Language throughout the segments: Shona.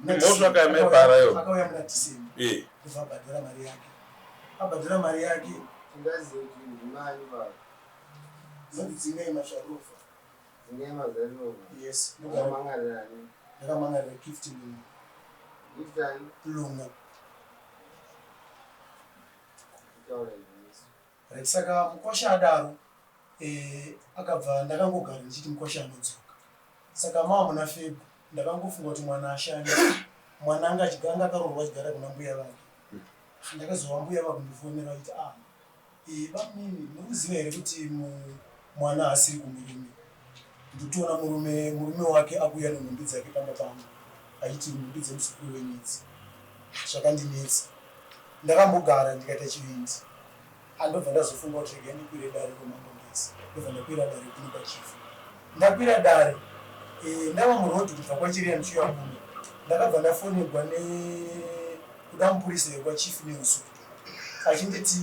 Mhosva kaimaipara yo. Akauya muna December. Eh. Ndobva abhadhara mari yake. Abhadhara mari yake. Tingazive kuti ndimani baba. Ndinonzi Dzingai Mazvarova. Dzingai Mazvarova. Yes. Ndakamangarira ani? Ndakamangarira Gift Lunga. Gift ani? Lunga. Kutaura izvi. Right, saka mukwasha adaro eh, akabva ndakangogara ndichiti mukwasha anodzoka. Saka mava muna Feb ndakangofunga kuti mwana ashanya. Mwana anga achiganga akaroorwa achigara kuna mbuya vake. Ndakazova mbuya vakundifonera vachiti ah, eh, bamunini mukuziva here kuti mwana haasiri kumurume. Ndikutoona murume murume wake akuuya nenhumbi dzake pamba pangu achiti nhumbi dzemuzukuru wenyu idzi. Zvakandinetsa. Ndakambogara ndikaita chivindi. Andobva ndazofunga kuti regai ndikwire dare kwamambo Ngezi. Ndobva ndakwira dare kuno kwachief. Ndakwira dare eh, ndava muroad kubva kwaChiriya ndichiuya kuno. Ndakabva ndafonegwa nekuda mupurisa wekwachief Neuso achinditi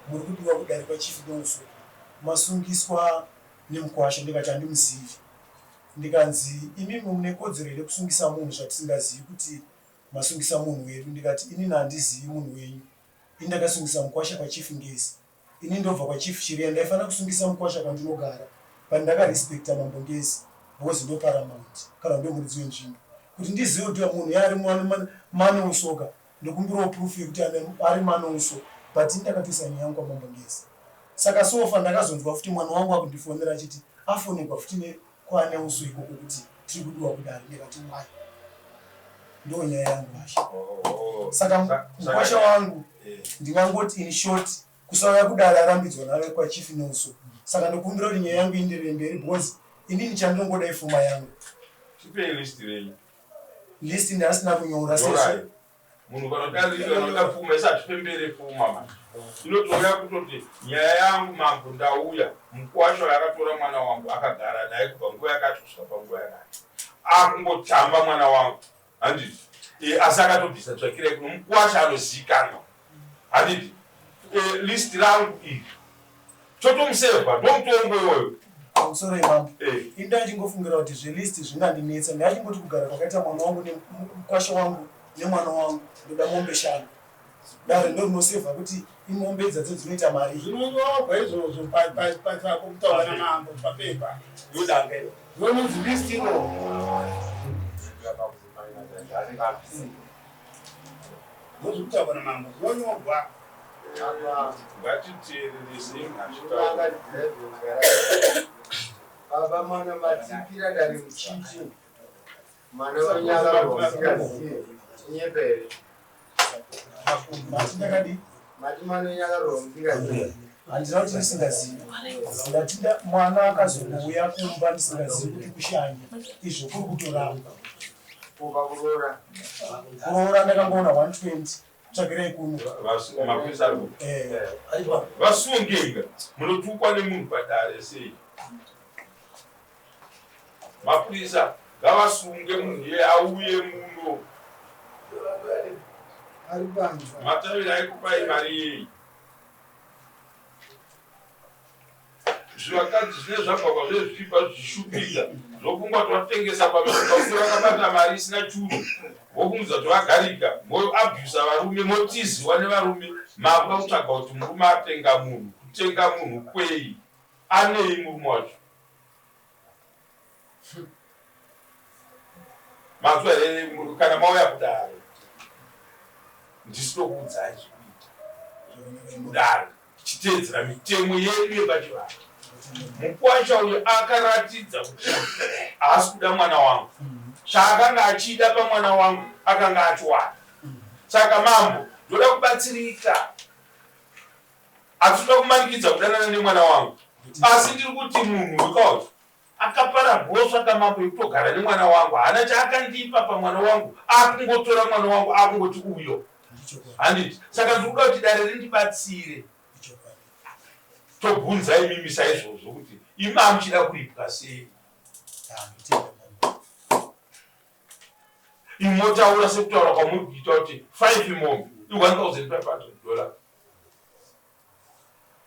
muri kudiwa kudare kwachief Neuso masungiswa nemukwasha ndikati handimuzivi. Ndikanzi imimi mune kodzero here kusungisa munhu zvatisingazivi kuti masungisa munhu wedu ndikati inini handizivi munhu wenyu ini ndakasungisa mukwasha kwachief Ngezi ini ndobva kwachief Chireya ndaifanira kusungisa mukwasha kwandinogara but ndakarespecta mambo Ngezi because ndo paramount kana ndo muridzi wenzvimbo kuti ndizive kuti munhu yaari manousoka ndokumbirawo proof yekuti ari manouso but ini ndakatoisa nyaya yangu kwamambo Ngezi saka sofa ndakazonzwa futi mwana wangu akundifonera achiti afonegwa futi nekwaaneuso ikoko kuti tiri kudiwa kudare ndikati why ndo nyaya yangu vasha Oh. saka mukwasha wangu ndingangoti in short kusauya kudare arambidzwa nave kwachief Neuso saka ndokumbira kuti nyaya yangu ienderere mberi because inini chandinongoda ifuma yangu. Tipei list renyu. List ndasina kunyora sezvo Nyorai. Munhu kana unoda pfuma isati pembere pfuma manje. Inotouya kutoti nyaya yangu mambo ndauya mukwasha yakatora mwana wangu akagara naye kubva nguva yakati kusvika panguva yakati. Akungotamba mwana wangu. Handiti? E, asi akatobvisa tsvakirai kuno mukwasha anozivikanwa. Handiti? E, list rangu iri. Totomusevha ndomutongo iwoyo. Pamusoro imambo. Eh. Ini ndachingofungira kuti zvelist zvingandinetsa. Ndachingoti kugara kwakaita mwana wangu nemukwasha wangu nemwana wangu ndoda mombe shanu. Dare ndorinosevha kuti imombe dzadzo dzinoita mari. Zvinonyorwa izvozvo pachako kutaura namambo papepa. Ndodanga iro. Ndononzi list iro. Ndozvikutaurwa namambo zvinonyorwa. Apa Ngatiteereresei achitaura. anga drive magarage. Baba mwana matipira dare muchiti mwana wanyararwa musingazive tinyepere. Mati ndakadii? Mati mwana wanyararwa musingazive. Handina kuti ndisingazivi. Ndati mwana akazongouya kumba ndisingazivi kuti kushanya izvo kuri kutoramba. Kuva kuroora. Kuroora ndakangoona 120 tsvakirai kuno. Mapurisa ari kupi? Eh, Vasungenga munotukwa nemunhu padare sei? Mapurisa ngavasunge munhu iye auye muno. Ari panzwa. Matavira aikupai mari yei? Zvivakadzi zvine zvabva kwazve zvichibva zvichishupika zvofungwa kuti vatengesa pamwe vakabata mari isina churu vokumudza kuti vagarika moabusa varume motiziwa nevarume makuda kutsvaga kuti murume atenga munhu kutenga munhu kwei anei murume wacho manzwa here kana mauya kudare ndisinokuudzai zvekuita kudare tichiteedzera mitemo yedu yepachivanhu mukwasha uyu akaratidza kuti haasi kuda mwana wangu chaakanga achida pamwana wangu akanga achiwana saka mambo ndoda kubatsirika hatitoda kumanikidza kudanana nemwana wangu asi ndiri kuti munhu wekauti akapara mhosva kamambo yekutogara nemwana wangu haana chaakandipa pamwana wangu akungotora mwana wangu akungoti uyo handiti saka ndiri kuda kuti dare rindibatsire tobvunza imimi saizvozvo kuti imi amuchida kuripwa sei imotaura sekutaura kwamuri kuita kuti 5 mombe i1500 dollar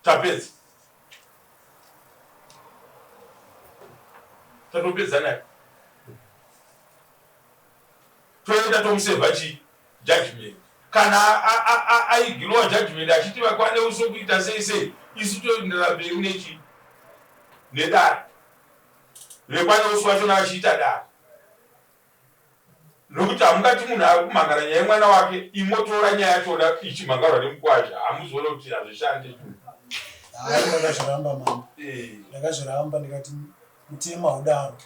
tapedza tatopedza naye. Toenda tomusevha chii? Judgment. Kana aiginowa judgment achiti vakwane uso kuita sei sei, isu toenderera mberi nechii? Nedare. Vekwane uso vachona vachiita dare. Nokuti hamungati munhu ari kumhangara nyaya yemwana wake imotora nyaya yachona ichimhangarwa nemukwasha, hamuzoona kuti hazvishandi. Hayi, ndakazviramba mama. Ndakazviramba ndikati mutemo haudaro.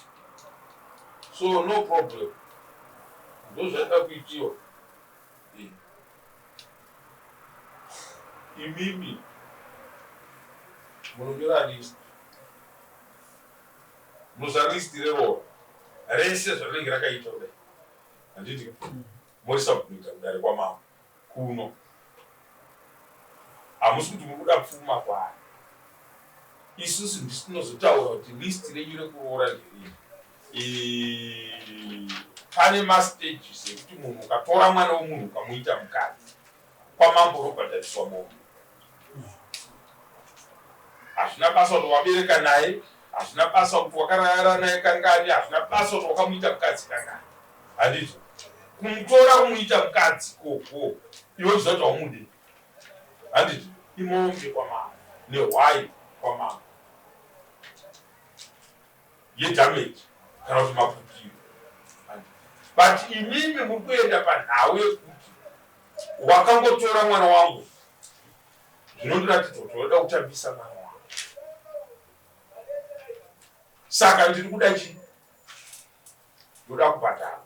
So no problem. Ndozvaida kuitiwa. Imimi munonyora list. Munoziva list reroora rese zvarinenge rakaita kudai. Handiti morisubmita kudare kwamambo kuno. Hamusi kuti muri kuda pfuma kwaari. Isusu ndisu tinozotaura kuti list renyu rekuroora nderiri. Pane mastages ekuti munhu ukatora mwana wemunhu ukamuita mukadzi kwamambo unobhadhariswa mombe. Hazvina basa kuti wabereka naye, hazvina basa kuti wakarara naye kangani, hazvina basa kuti wakamuita mukadzi kangani. Handiti kumutora kumuita mukadzi koko iwe uchiziva kuti haumude. Handiti imombe kwamambo nehwai kwamambo yedamage kana kuti maputiro. But imimi muri kuenda panhau yekuti wakangotora mwana wangu zvinondiratidza kuti unoda kutambisa mwana wangu, saka ndiri kuda chii? Ndoda kubhadhara.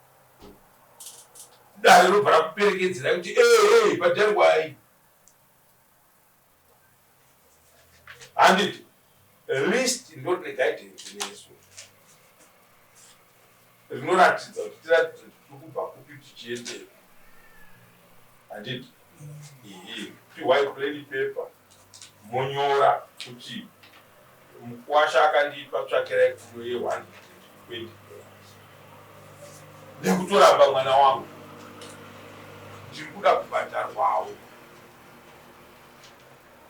Dare robva rakuperekedzerai kuti ee bhadharwai. Handiti list ndo rine guidance nesu rinoratidza kuti tiratidze kuti tiri kubva kupi tichiendepi. Handiti ehe pihwai plain paper monyora kuti mukwasha akandipa tsvakirai kuno ye 120 dollars nekutoramba mwana wangu ndiri kuda kubhadharwawo.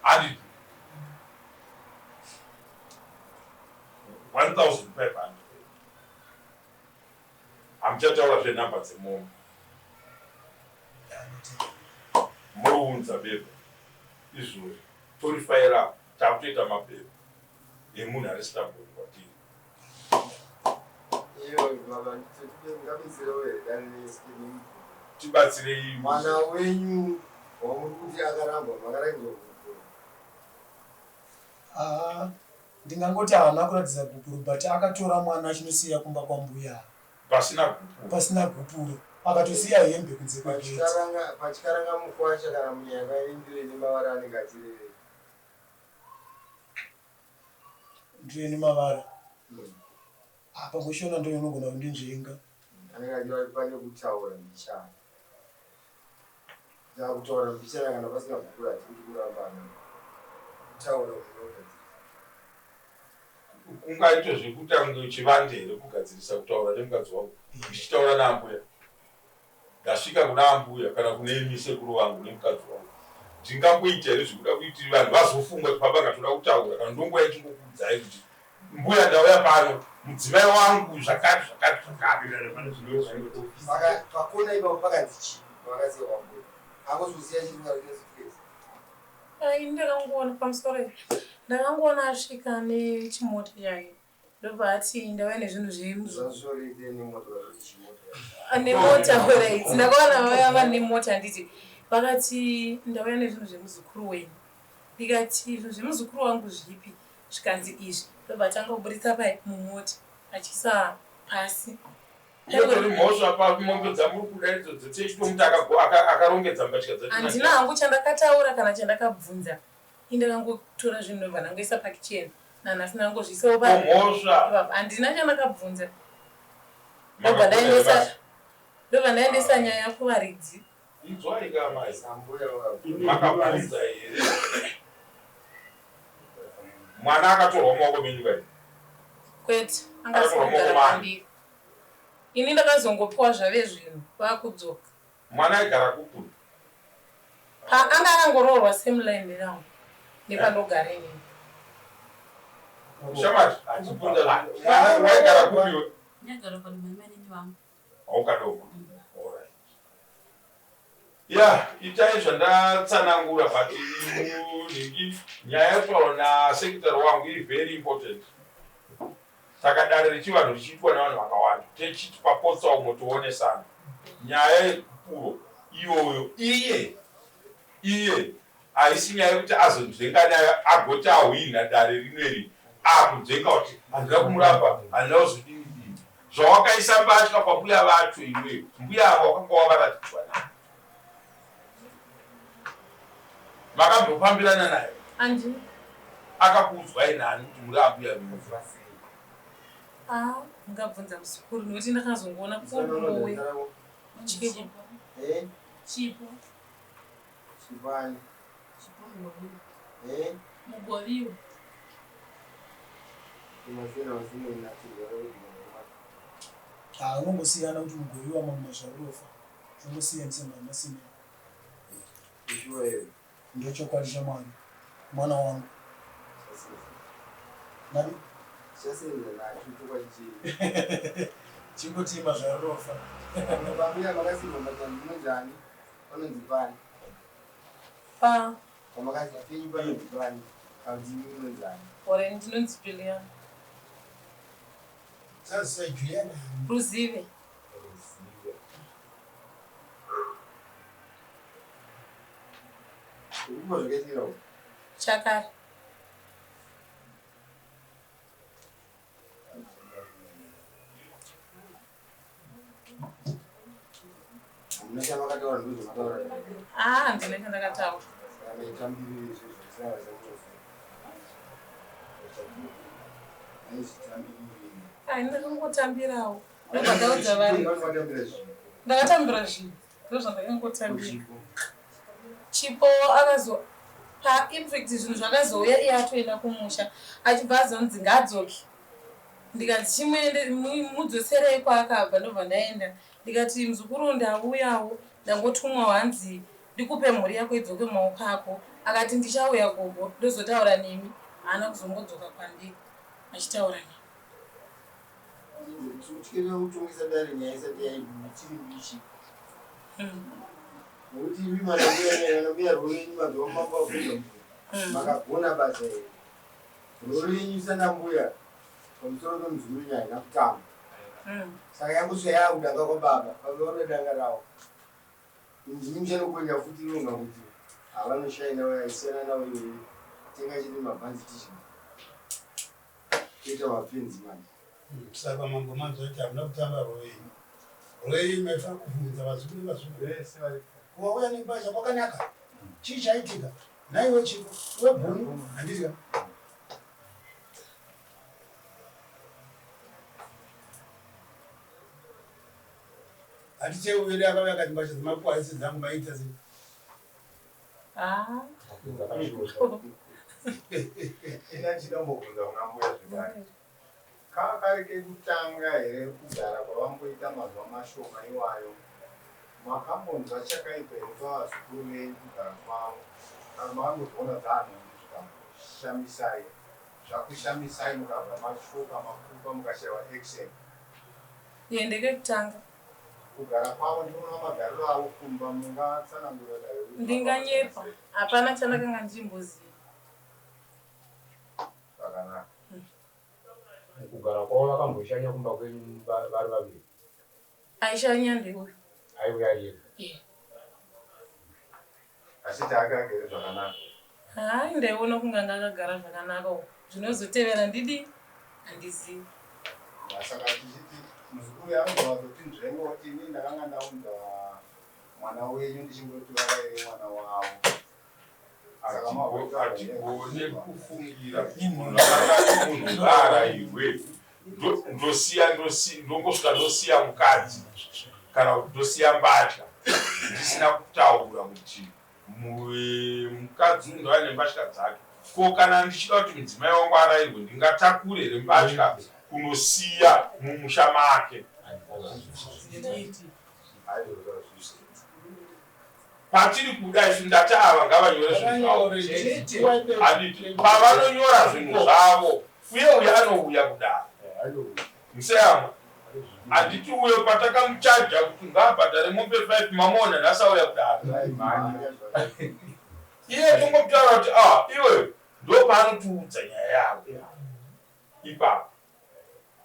Handiti 1500. Hamuchataura zvenhamba dzemombe, moriunza bepa izvozvi torifaira, takutoita mapepa emunhu ari stubborn kwatiri. Iyo baba ngabitsirewo here dare nemubvunzo. Tibatsirei. Mwana wenyu wamuri kuti akarambwa makaratidzwa gupuro? Ah, ndingangoti haana kuratidza gupuro, but akatora mwana achinosiya kumba kwambuya pasina gupuro. Pasina gupuro, akatosiya hembe kunze kwegate. Pachikaranga pachikaranga mukwasha kana munyaka indiro ine mavara anenge achirevei? Ndiro ine mavara apa mushona ndo inogona kundinzvenga. Anenge achireva kuti pane kutaura mbichana. Saka kutaura mbichana kana pasina gupuro hatikuti kurambana. Kutaura kunogadzirisa. Kungaitwe zvekuita kunge chivande here kugadzirisa kutaura nemukadzi wangu ndichitaura naambuya? Ndasvika kuna ambuya kana kune imi sekuru vangu nemukadzi wangu, ndingangoita here zvekuda kuti vanhu vazofunga kuti baba ngatoda kutaura, kana ndonguva yachingokuudzai kuti mbuya ndauya pano mudzimai wangu zvakati zvakati zvakati? Pakona ipapo pakanzi chii pavakasiya kwambuya? Hakuzi kusiya chiri suitcase. Ini ndakangoona pamusoro, ndakangoona asvika nechimota chake, ndobva ati ndauya nezvinhu zvemuzukuru. Zvazvorite nemota chimota. Nemota, alright, ndakaona vauya vane mota, handiti? Vakati ndauya nezvinhu zvemuzukuru wenyu. Ndikati zvinhu zvemuzukuru wangu zvipi? Zvikanzi izvi. Ndobva atanga kuburitsa pai mumota achiisa pasi. Inotori mhosva pamombe dzamuri kuda idzodzo, techitomuti akarongedza mbatya dzacho. Handina hangu chandakataura kana chandakabvunza. Indakangotora zvinhu ndobva ndangoisa pakicheni, nanhasi ndangozviisawo pa Mhosva. Handina chandakabvunza, ndobva ndaendesa ndobva ndaendesa nyaya kuvaridzi. Inzwai ka mai. Sambuya vakabvunza. Makabvunza here? Mwana akatorwa mumaoko menyu kai? Kwete, angasiri kugara kwandiri. Ini ndakazongopiwa zvave zvinhu vakudzoka. Mwana aigara kupi? Anga akangoroorwa same line nerangu nepandogara inini. Shamwari, kubvunza, mwana waigara kupi iwe? Ndagara panimai manini vangu. Haukadoma. Alright. Ya, itai zvandatsanangura but nhingi nyaya yataurwa nasekretary wangu iri very important. Saka dare rechivanhu richiitwa nevanhu vakawanda techiti papotsa umo toonesana nyaya yegupuro iyoyo iye iye Haisi nyaya yekuti azonzvenga nayo agoti ahwinha dare rino iri akunzvenga kuti handina kumurapa handina kuzodini dini. Zvawakaisa mbatya kwambuya vacho iwe mbuya ava wakanga wavaratidzwa nayo. Makambofambirana naye? Andina. Akakuudzwai nani kuti muri ambuya venyu? Ah, mungabvunza muzukuru nekuti ndakazongoona kungouya. Chipo. Eh? Chipo. Chipani. Chipo mugoviwa. Eh? Mugoviwa. Masina masina inachirwa Ah, unongosiyana kuti mugoviwa mamwe mazvarofa. Unongosiyanisa masina. Shuwa here. Ndochokwadi chamwari. Mwana wangu. Nani? Chasenda nacho chokwadi chii. Chingoti mazvarofa. Pambuya makasimba mbatani munonzani? Panonzi pani? Pa. Pamakazi penyu panonzi pani? Kana kuti imi munonzani? Ore ndinonzi Juliana. Sasa Juliana. Ruzive. Ruzive. Ukupa zvakaitikira uko? Chakare. Hamuna chamakataura ndozvamataura. Ah, handina chandakataura. Saka maitambirire izvo zvisina basa kutofa. Maizvitambirire. Ai, ndakangotambirawo. Ndobva ndaudza vari. Vanotambira zvinhu. Ndakatambira zvinhu. Ndozvandakangotambira. Chipo. Chipo akazo pa infact zvinhu zvakazouya iye atoenda kumusha achibva azonzi ngaadzoke. Ndikati chimuende mudzoserei kwaakabva ndobva ndaenda ndikati muzukuru ndauyawo ndangotumwa hanzi ndikupe mhuri yako idzoke mumaoko ako akati ndichauya gogo ndozotaura nemi haana kuzombodzoka kwandiri achitaura nemi. Tinotyira kutongesa dare nyaya isati yaichiri mbishi. Nekuti imi manambuya nambuya role yenyu mazuva mambo abvunza makagona basa here. Role yenyu sanambuya pamusoro pemuzukuru nyaya haina kutamba. Saka yangosvika yaakudanga kwababa, baba vanoda danga ravo. Ndimi muchanokwenya futi ronga kuti havanoshaina vaisiyana navo iwewe tenga chete mabhanzi tizvi toita mapenzi manje. Saka mambo manzwa kuti hamuna kutamba role yenyu. Role yenyu maifanira kubvunza vazukuru nevazukuru. Vese varipo. Kuwauya nembatya kwakanaka. Chii chaitika? Nhaiwe Chipo, iwe Bhunu, handiti ka? Haticheuyi wedu akauya akati mbatya dzemakuwa haisi dzangu maita sei? Ah. Ina ndichida kumbobvunza kuna mbuya zvekare. Kava kari kekutanga here kugara kwavamboita mazuva mashoma iwayo? Makambonzwa chakaipa here pavazukuru venyu kugara kwavo? Kana makangozviona dzaanhumbi zvikakushamisai? Zvakushamisai mukabva matyoka makupa mukashaiwa action? Iye ndekekutanga. Kugara kwavo ndinoona magariro avo kumba mungatsanangura dare kuti Ndinganyepa. Hapana chandakanga ndichimboziva. Zvakanaka. Mukugara kwavo vakamboshanya kumba kwenyu vari vaviri? Aishanya ndeuyu. Aiuya ari ega? Yeah. Asi taakagere zvakanaka. Hayi ndaiona kunge anga akagara zvakanaka uko. Zvinozotevera ndidi handizivi. Saka tichiti muzukuru anogona kutoti nzvengo oti ini ndakanga ndaunza mwana wenyu ndichingoti varaire mwana wavo. Hatigone kufungira munhu akangati munhu ngaarairwe ndosiya ndongosvika ndosiya mukadzi kana kuti ndosiya mbatya ndisina kutaura kuti mukadzi uyu ndauya nembatya dzake. Ko kana ndichida kuti mudzimai wangu arairwe ndingatakure here mbatya kunosiya mumusha make? Patiri kuda isu ndati ava ngavanyore zvinhu zvavo. Handiti pavanonyora zvinhu zvavo uye uyo anouya kudaro. Museyamwa. Handiti uyo patakamuchaja kuti ngaabhadhare mombe 5 mamuona nhasi auya kudaro. Iye tongomutaura kuti ah iwe ndopaanotiudza nyaya yavo ipapo.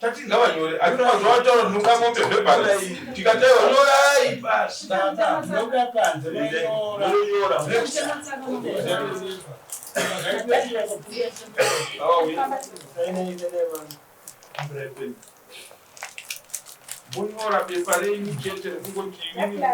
Tati ngavanyore asi mazuva ataura tinoda mombe verbally tikataiwa nyorai pasi. Ndinoda panze vonyora. Vonyora. Vonyora bepa renyu chete rekungoti inini.